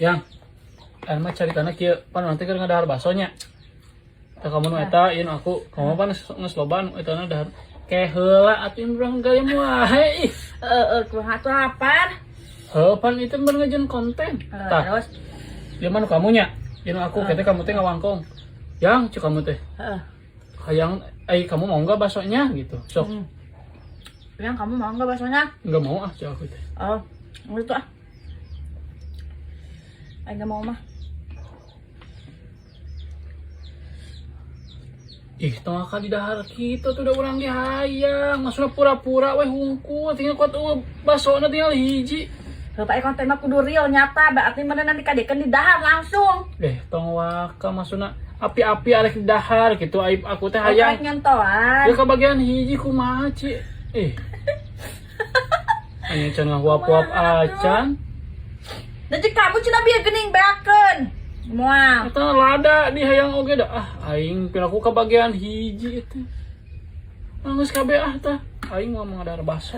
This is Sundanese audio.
Yang anu mah caritana kieu, pan urang teh keur ngadahar basonya. Tah, kamu nu eta, ieu nu aku, kamu pan geus loba nu eta na dahar. Ke heula atuh, urang gaya wae ih. Heeh, kumaha tuh lapar? Heuh, pan itu bener ngajieun konten. Tah, Terus ieu mah nu kamu nya. Ieu nu aku, kete kamu teh ngawangkong. Yang cek kamu teh. Hayang eh kamu mau nggak baksonya gitu. Sok. Yang kamu mau nggak baksonya? Nggak mau ah, cek aku teh. Oh, itu ah. Aing nggak mau mah. Ih, tong ka di dahar kitu tuh, udah urang ge hayang. Maksudnya pura-pura we hungkul, tinggal kuat eueuh basona tinggal hiji. Bapak konten mah kudu real nyata, berarti mana nanti kadekan di dahar langsung. Eh, tong waka, maksudna api-api arek di dahar gitu, aib aku teh hayang. Hayang nyontohan. Ya kebagian hiji kumaha, Ci? Eh. Anya can ngahuap-huap acan. Dan cek kamu cina biar gening beakeun. Moal. Eta lada di hayang oge dah. Ah, aing piraku kebagian hiji itu. Geus kabeh ah tah. Aing mau ngadahar baso.